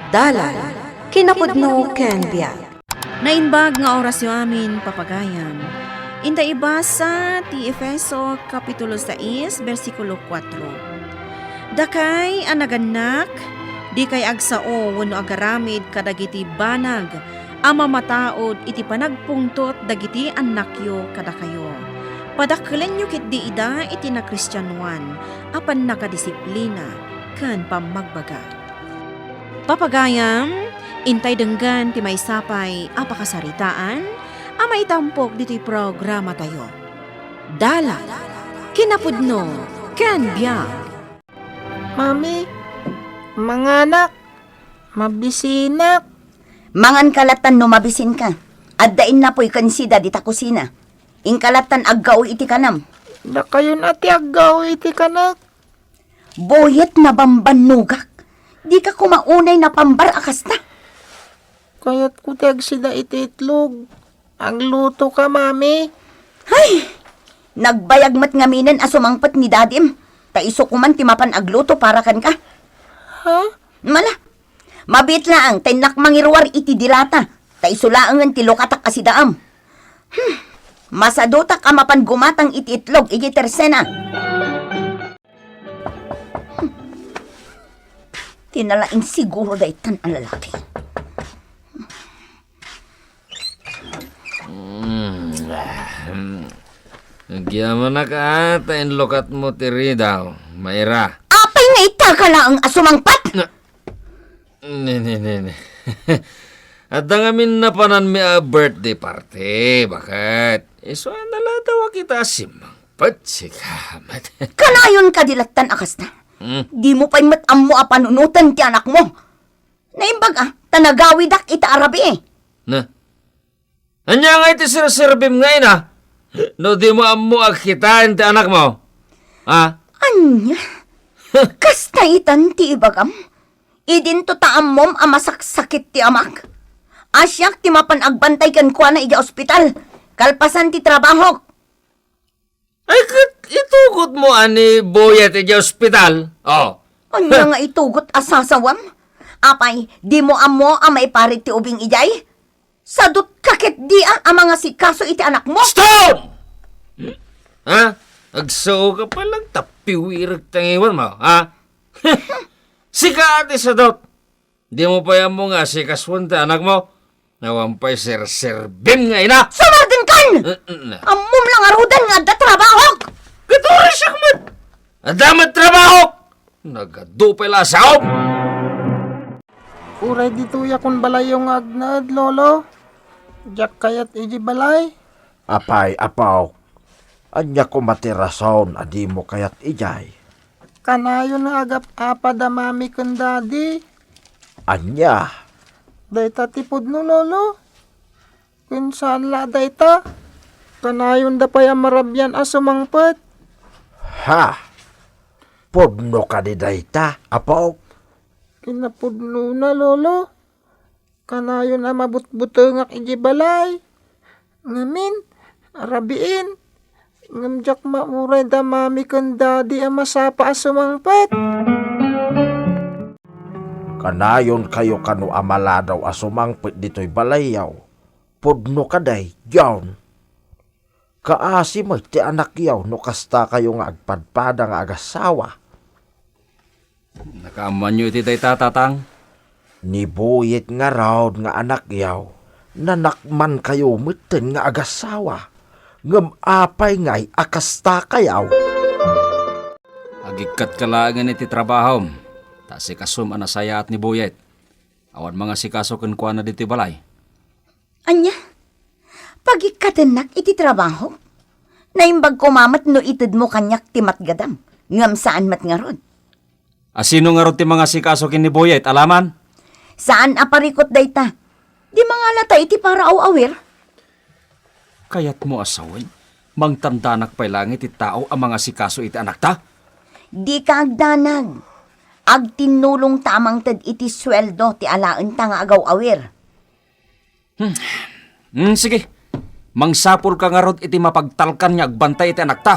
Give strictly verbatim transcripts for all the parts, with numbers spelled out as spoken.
Dalan, kinapudno ken biag. Naimbag nga orasyo amin, papagayam. Inta ibasa ti Efeso Kapitulo sais, bersikulo kuatro. Dakay a nagannak, dikay agsao wenno agaramid kadagiti banag a mamataud iti panagpungtot dagiti annakyo kadakayo. Padakkelenyo ketdi ida iti nakristianoan a pannakadisiplina ken pammagbaga. Papagayam, intay denggen ti maysa pay a pakasaritaan a maitampok ditoy programatayo. Dalan, kinapudno, ken biag. Mami, manganak, mabisinak. Manganka lattan no mabisinka. Adda innapoy ken sida dita kusina. Inka lattan aggaw iti kanam. Dakayon a ti aggaw iti kanak. Boyet, nabambannogak. Dika koma unay napambar a kasta. Kayatko ti agsida iti itlog. Aglutoka, Mami. Hay! Nagbayag met ngaminen a sumangpet ni Dadim. Ta isu koman ti mapan agluto para kenka. Ha? Mala. Mabiit laeng ta innak mangiruar iti dilata. Ta isu laengen ti lukatak a sidaam. Hmm. Masadutak a mapan gumatang iti itlog iti tersena. Tinalaing siguro daytan a lalaki. Mm, ah, mm. Agyamanak a ta inlukatmo ti ridaw, Mayra. Apay nga ita ka laeng a sumangpet? Na, ni, ni, ni, ni. Adda ngamin napananmi a birthday party, baket? Isu a naladaw a kita a simmang. Petsikamat. Kanayon kadi lattan a kasta. Hmm. Dimo pay met ammo a panunoten ti anakmo. Naimbag a, ta nagawidak ita a rabii. Na. Ania ngay ti serserbim nga ina? No dimo ammo a kitaen ti anakmo? Ha? Ania? Kasta itan ti ibagam? Idinto ta ammom a masaksakit ti amak. A siak ti mapan agbantay kenkuana idiay ospital, kalpasan ti trabahok. Ay, ket itugotmo a ni Boyet idiay ospital? Oh. Ania nga itugot a sasawam? Apay, dimo ammo a maiparit ti ubing idiay? Sadut ka ketdi a, a mangasikaso iti anakmo? Stone! Ha? Agsaoka pay lang ta piwirek ti ngiwatmo, ha? Sika ti sadut! Dimo pay ammo nga asikasoen ti anakmo? Awan pay serserbim nga ina! Sumardenkan! Eh, eh, na. Ammom la ngaruden nga adda trabahok! Ket uray siak met! Adda met trabahok! Nagadu pay la a saom! Uray ditoy a kun balayyo nga agnaed, Lolo. Diak kayat idiay balay. Apay, apok, ania koma ti rason a dimo kayat idiay? Kanayon a agap-apad a Mami ken Daddy. Ania? Dayta ti pudno, Lolo. Ken saan la dayta. Kanayonda pay a marabian a sumangpet. Ha? Pudno kadi dayta, apok? Kinapudnona, Lolo. Kanayon a mabutbutengak idiay balay. Ngamin, rabiin. Ngem diak mauray da Mami ken Daddy a masapa a sumangpet. Kanayonkayo kano a maladaw a sumangpet ditoy balayyo? Pudno kadi, John? Kaasi met ti anakyo no kastakayo nga agpadpada nga agassawa. Nakaammoanyo iti dayta, Tatang? Ni Boyet ngarud nga anakyo, nanakmankayo metten nga agassawa. Ngem apay ngay a kastakayo? Agikkatka laengen iti trabahom, ta asikasom a nasayaat ni Boyet. Awan mangasikaso kenkuana ditoy balay. Ania? Pagikkatennak iti trabaho? Naimbag koma met no itedmo kaniak ti matgadam, ngem saan met ngarud. A sino ngarud ti mangasikaso ken ni Boyet, alaman? Saan a parikut dayta. Di mangalata iti para aw-awir? Kayatmo a sawen, mangtandanak pay laeng iti tao a mangasikaso iti anakta? Dika agdanag. Agtinnulongta a mangted iti sueldo ti alaenta nga agaw-awir. Hmm. Hmm, sige. Mangsapulka ngarud iti mapagtalkan nga agbantay iti anakta.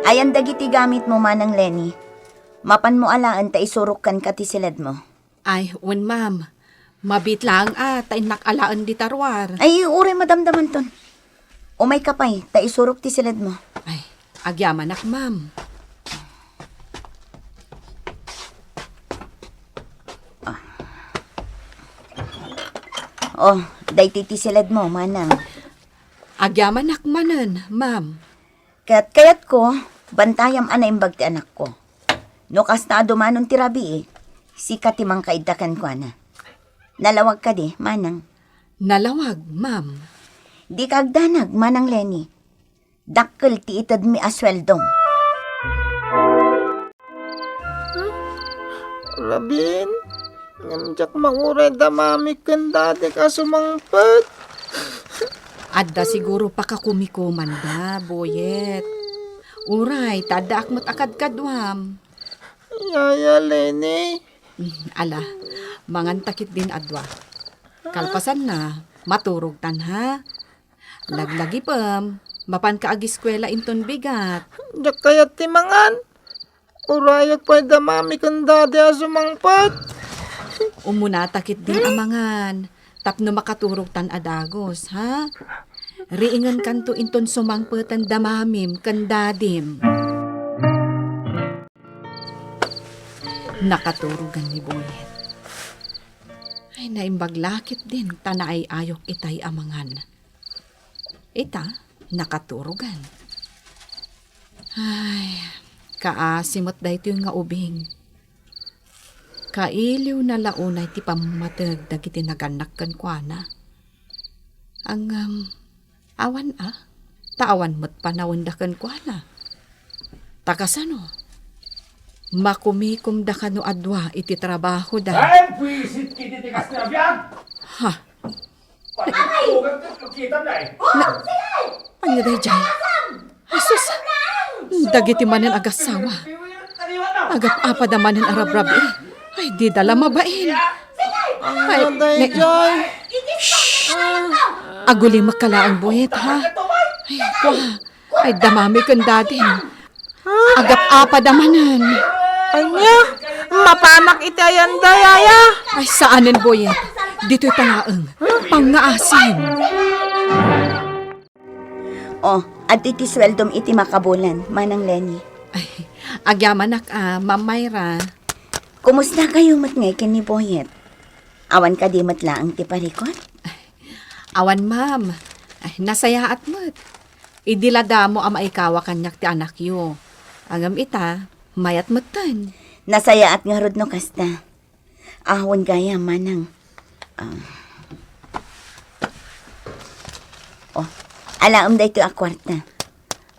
Ayan dagiti gamitmo, Manang Lenny. Mapanmo alaen ta isurok kenka ti siledmo. Ay, wen, ma'am. Mabiit laeng a ta innak alaen dita ruar. Ay, uray madamdamanton. Umayka pay, ta isurok ti siledmo. Ay, agyamanak, ma'am. Oh, daytoy ti siledmo, manang. Agyamanak manen, ma'am. Ket kayatko, bantayam a naimbag ti anakko. No kasta a dumanon ti rabii, sika ti mangkaidda kenkuana. Nalawag kadi, manang? Nalawag, ma'am. Dika agdanag, Manang Lenny. Dakkel ti itedmi a sueldom. Rabin, ngem diak manguray da mami ken dadik a sumangpet. Adda siguro pakakumikomanda, Boyet. Uray, ta addaak met a kadkaduam. Yaya Lenny. Mm, ala, manganta ketdin a dua. Kalpasanna, maturogtan, ha? Laglagipem, mapanka agiskuela inton bigat. Diak kayat ti mangan. Urayek pay da mami ken dadi a sumangpet. Umunata ketdin a mangan, tapno makaturogtan a dagus, ha? Riingenkanto inton sumangpeten da mamim ken dadim. Nakaturogan ni Boyet. Ay, naimbag la ketdin ta naay-ayok itay a mangan. Ita, nakaturogan. Ay, kaasi met daytoy nga ubing. Kailiwna la unay ti pammateg dagiti nagannak kenkuana. Ngem, awan a, ta awan met panawenda kenkuana. Ta kasano? Makumikomda kano a dua iti trabahoda. Ay, buisit iti tikas ti biag! Ha? Pagtugan ket kitam na eh. Oh, sige! Ania daydiay? Asus! Dagiti manen agassawa. Agap-apada manen a rabrabii. Ay, dida la mabain. Ay, daydiay. Shh! Agulimek ka laeng, Boyet, ha? Ay, kua. Ay, da mami ken dadim. Agap-apada manen. Ania? Mapanak iti ayanda, yaya? Ay, saanen, Boyet. Ditoy ta laeng. Pangngaasim. Oh, adtoy ti sueldom iti makabulan, Manang Lenny. Ay, agyamanak a, Ma'am Myra. Kumusta kayo met ngay ken ni Boyet? Awan kadi met laeng ti parikut? Awan, ma'am. Ay, nasayaat met. Idi la damo a maikawa kaniak ti anakyo. Ngem ita, mayat metten. Nasayaat ngarud no kasta. Ah, wen gayam, manang. Ah. Oh, alaem daytoy a kuarta.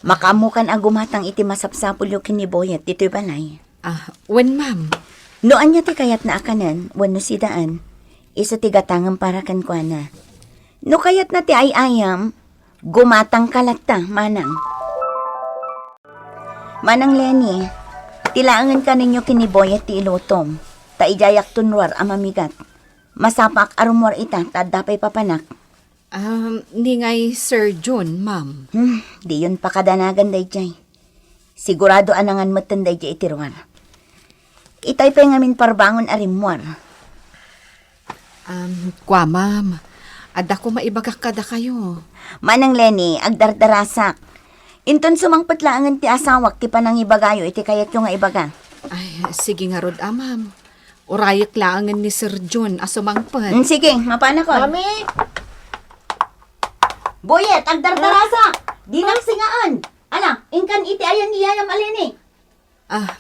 Makaammokan a gumatang iti masapsapulyo ken ni Boyet ditoy balay. Ah, wen, ma'am. No ania ti kayatna a kanen wenno sidaan, isu ti gatangem para kenkuana. No kayatna ti ay-ayam, gumatangka latta, manang. Manang Lenny, ti laengen kanenyo ken ni Boyet ti ilutom, ta idiayakton ruar a mamigat. Masapaak a rummuar ita ta adda pay papanak. Um, ni ngay Sir Jun, ma'am. Hmm, diyon pakadanagan daydiay. Sigurado a nangan metten daydiay iti ruar. Itay pay ngamin parbangon a rimmuar. Um, kua, ma'am. Adda koma ibagak kadakayo. Manang Lenny, agdardarasak. Inton sumangpet laengen ti asawak ti panangibagayo iti kayatyo nga ibaga. Ay, sige ngarud a, ma'am. Urayek laengen ni Sir Jun a sumangpet. Mm, sige, mapanakon. Mami! Boyet, agdardarasak! Dinak singaen! Ala, inkan iti ayan ni Yayam a Lenny. Ah,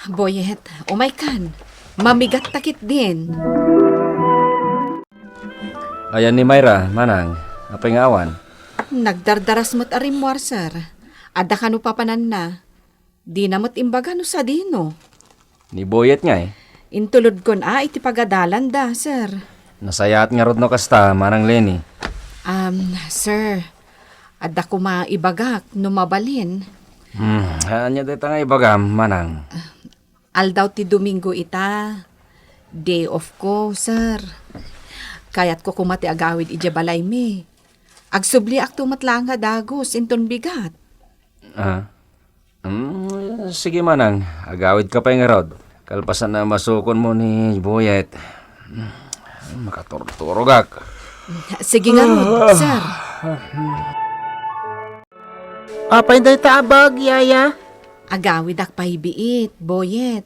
Boyet, umaykan. Mamigatta ketdin. Ayan ni Myra, manang. Apay nga awan? Nagdardaras met a rimmuar, sir. Adda kano papananna? Dina met imbaga no sadino. Ni Boyet ngay? Intulodkon a iti pagadalanda, sir. Nasayaat ngarud no kasta, Manang Lenny. Um, sir, adda koma ibagak no mabalin. Hmm, ania dayta nga ibagam, manang? Aldaw ti Domingo ita. Day off ko, sir. Kayatko koma ti agawid idiay balaymi. Agsubliakto met laeng nga dagus inton bigat. Ah. Hmm, sige, manang. Agawidka pay ngarud. Kalpasan a masukonmo ni Boyet. Hmm, makaturturogak. Sige ngarud, sir. Apay dayta a bag, yaya? Agawidak pay biit, Boyet.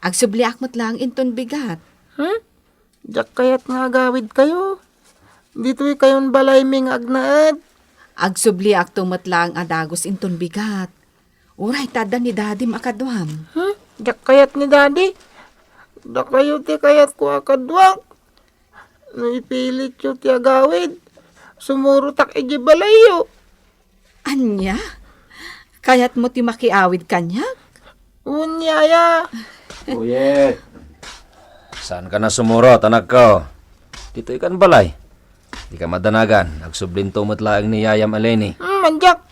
Agsubliak met laeng inton bigat. Hmm? Diak kayat nga agawidkayo. Ditoy kayon balaymi nga agnaed. Agsubliakto met laeng a dagus inton bigat. Uray ta adda ni Dadim a kaduam. Hmm? Diak kayat ni Dadi. Dakayo ti kayatko a kaduak. No ipilityo ti agawid, sumurotak idiay balayyo. Ania? Kayatmo ti makiawid kaniak? Wen, yaya. Boyet. Saankan a sumurot, anakko. Ditoy kan balay. Dika madanagan. Agsublinto met laeng ni yayam a Leni. Hmm, diak.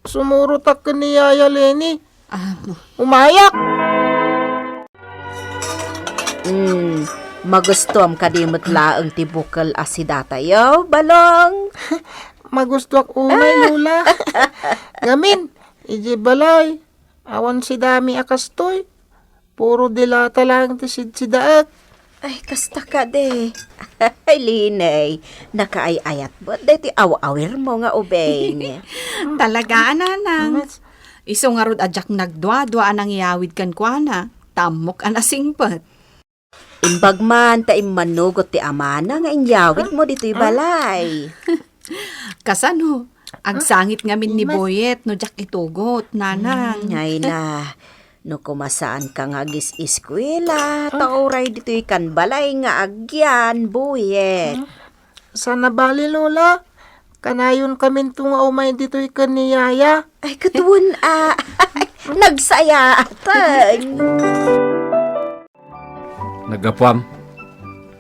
Sumurotak ken ni yaya Leni. Ah, umayak! Hmm, magustuam kadi met laeng ti bukel a sidatayo, Balong? Magustuak unay, Lola. Ngamin, idiay balay, awan sidami a kastoy. Puro dilata laeng ti sidsidaek. Ay, kasta kadi. Ay, Leni, nakaay-ayat met daytoy aw-awirmo nga ubing. Talaga, a, nanang. Isu ngarud a diak nagduadua a nangiyawid kenkuana, ta ammok a nasingpet. Imbag man ta immanugot ti amana nga inyawidmo ditoy balay. Kasano? Agsangit ngamin ni Boyet no diak itugot, nanang. Hmm, ay na. No koma saanka nga agis-eskuela, ta uray ditoy kan balay nga agyan, Boyet. Saan a bali, Lola. Kanayon kaminto nga umay ditoy ken ni Yaya. Ay, ket wen a, nagsayaaten. Naggapuam?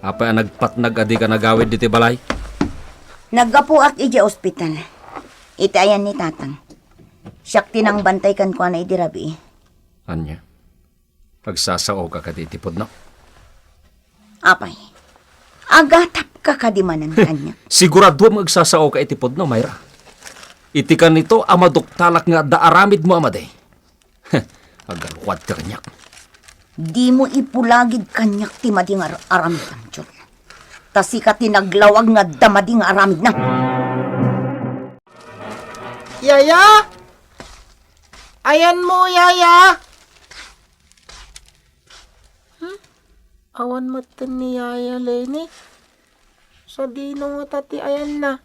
Apay a nagpatnag a dika nagawid ditoy balay? Naggapuak idiay ospital. Iti ayan ni Tatang. Siak ti nangbantay kenkuana idi rabii. Ania? Agsasaoka kadi iti pudno? Apay, agatapka kadi manen kaniak? Siguraduam nga agsasaoka iti pudno, Myra. Iti kanito a maduktalak nga adda aramidmo a madi. Agaruadka kaniak. Dimo ipulagid kaniak ti madi nga ar-, aramidem, Jun. Ta sika ti naglawag nga adda madi nga aramidna. Yaya! Ayanmo, Yaya! Hmm? Awan metten ni Yaya Leni. Sadino ngata ti ayanna?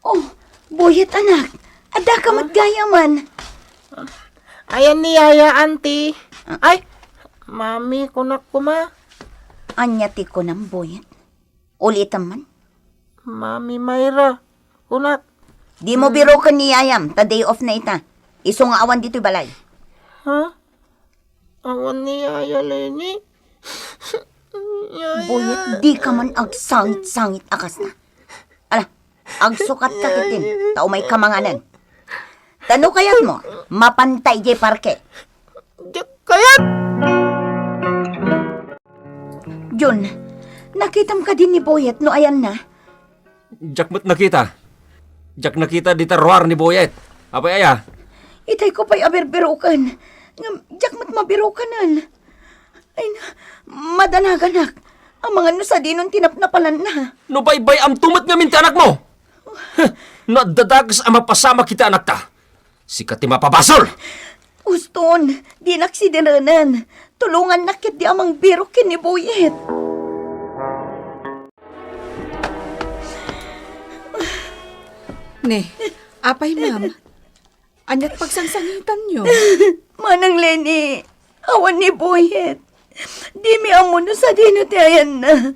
Oh, Boyet, anak. Adda ka met gayamen. Ayan ni Yaya, Auntie. Ah. Ay, Mami, kunak koma. Ania ti kunam, Boyet? Ulitem man. Mami Myra, kunak. Dimo biroken ni Yayam, ta day off na ita. Isu nga awan ditoy balay. Ha? Awan ni Yaya Leni? Yaya. Boyet, dika man agsangit-sangit a kasta. Ala, agsukatka ketdin, ta umayka manganen. Ta no kayatmo, mapanta idiay parke. Diak kayat! Jun, nakitam kadi ni Boyet no ayanna? Diak met nakita. Diak nakita dita ruar ni Boyet. Apay aya? Itayko pay a birbiroken. Ngem diak met mabirokanen. Ay na, madanaganak. Amangan no sadino ti napnapalanna. No baybay-amto met ngamin ti anakmo. Huh, no adda dakes a mapasamak iti anakta. Sika ti mapabasol! Uston, dinak sidirenen. Tulongannak ketdi a mangbirok ken ni Boyet. Ne, apay, ma'am? Ania't pagsangsangitanyo? Manang Leni, awan ni Boyet. Dimi ammo no sadino ti ayanna.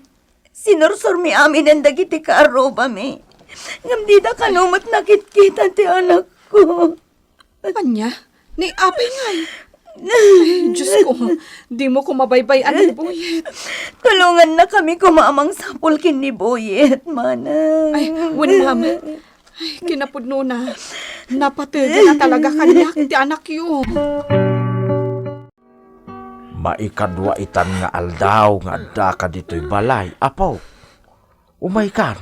Sinursurmi aminen dagiti kaarrubami. Ngem dida kano met nakitkita ti anakko. Ania? Ni apay ngay? Ay, Diyos ko, dimo ko mabaybay-an ni Boyet. Tulongannakami koma a mangsapul ken ni Boyet, manang. Ay, wen, ma'am. Ay, kinapudnona. Napategen a talaga kaniak ti anakyo. Maikadua itan nga aldaw nga addaka ditoy balay, apo. Umaykan,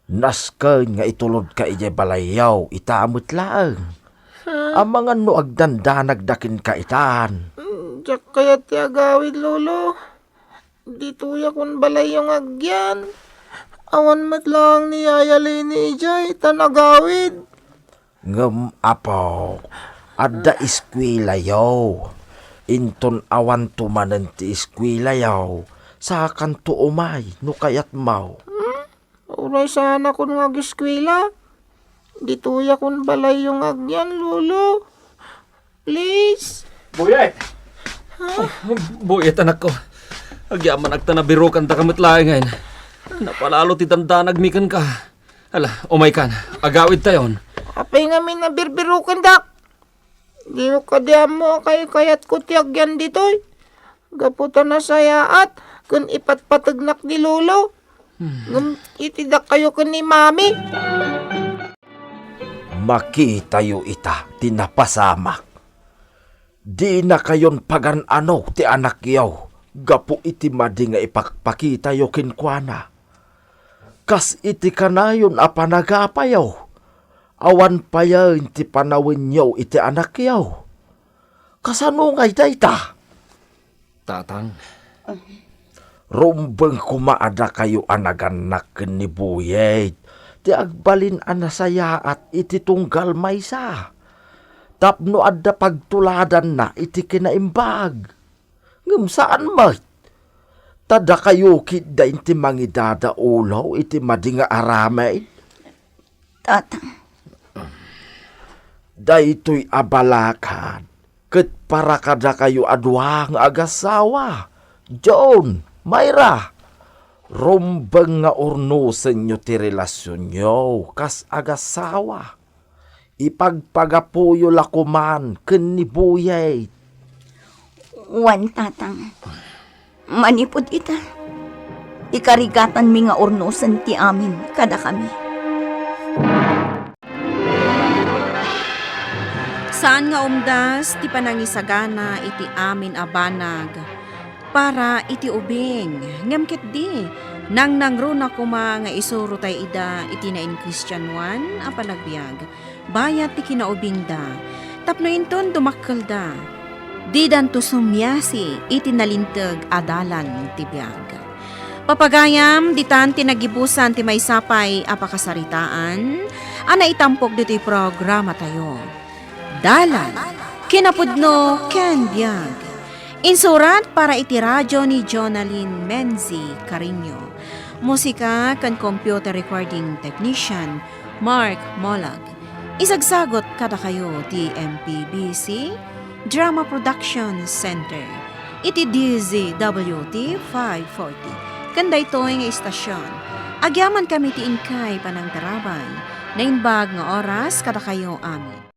nasken nga itulodka idiay balayyo ita met laeng. Amangan no agdandanagda kenka itan. Mm, diak kayat ti agawid, Lolo. Ditoyak kun balayyo nga agyan. Awan met laeng ni Yaya Leni idiay, ta nagawid. Ngem, apo, adda eskuelayo. Inton awanto manen ti eskuelayo, saakanto umay no kayatmo. Hmm? Uray saanakon nga ageskuela. Ditoyakon balayyo nga agyan, Lolo. Please. Buyet! Ay, Buyet, anakko. Agyamanak ta nabirukandaka met laengen. Napalalo ti dandanagmi kenka. Ala, umaykan. Agawidtayon. Apay ngamin a birbirukandak? Dimo kadi ammo a kaykayatko ti agyan ditoy. Gapu ta nasayaat ken ipatpategnak ni Lolo. Hmm. Ngem iti dakayo ken ni Mami. Makitayo ita ti napasamak. Dinakayon pagan-ano ti anakyo gapu iti madi nga ipakpakitayo kenkuana. Kas iti kanayon a panagapayo, awan payen ti panawenyo iti anakyo. Kasano ngay dayta? Tatang. Rumbeng koma a dakayo a nagannak ken ni Buyet ti agbalin a nasayaat iti tunggal maysa. Tapno adda pagtuladanna iti kinaimbag. Ngem saan met. Ta dakayo ketdi ti mangidadaulo iti madi nga aramid. Tatang. Daytoy a balakad ket para kadakayo a dua nga agasawa. John, Myra, rumbeng nga urnosenyo ti relasionyo kas agasawa. Ipagpagapuyo la koman ken ni Buyet. Wen, Tatang. Manipud ita, ikarigatanmi nga urnosen ti amin kadakami. Saan nga umdas ti panangisagana iti amin a banag para iti ubing, ngem ketdi, nangnangruna koma nga isurotay ida iti nainKristianoan a panagbiag. Bayat ti kinaubingda, tapno inton dumakkelda, didanto sumiasi iti nalinteg a dalan ti biag. Papagayam, ditan ti nagibusan ti maysa pay a pakasaritaan a naitampok ditoy programatayo. Dalan, kinapudno, ken biag. Insurat para iti radio ni Jonalyn Menzi Cariño. Musika ken computer recording technician, Mark Molag. Isagsagut kadakayo ti M P B C Drama Production Center iti D Z W T five forty. Ken daytoy nga istasion, agyamankami ti inkay panangtarabay. Naimbag nga oras kadakayo amin.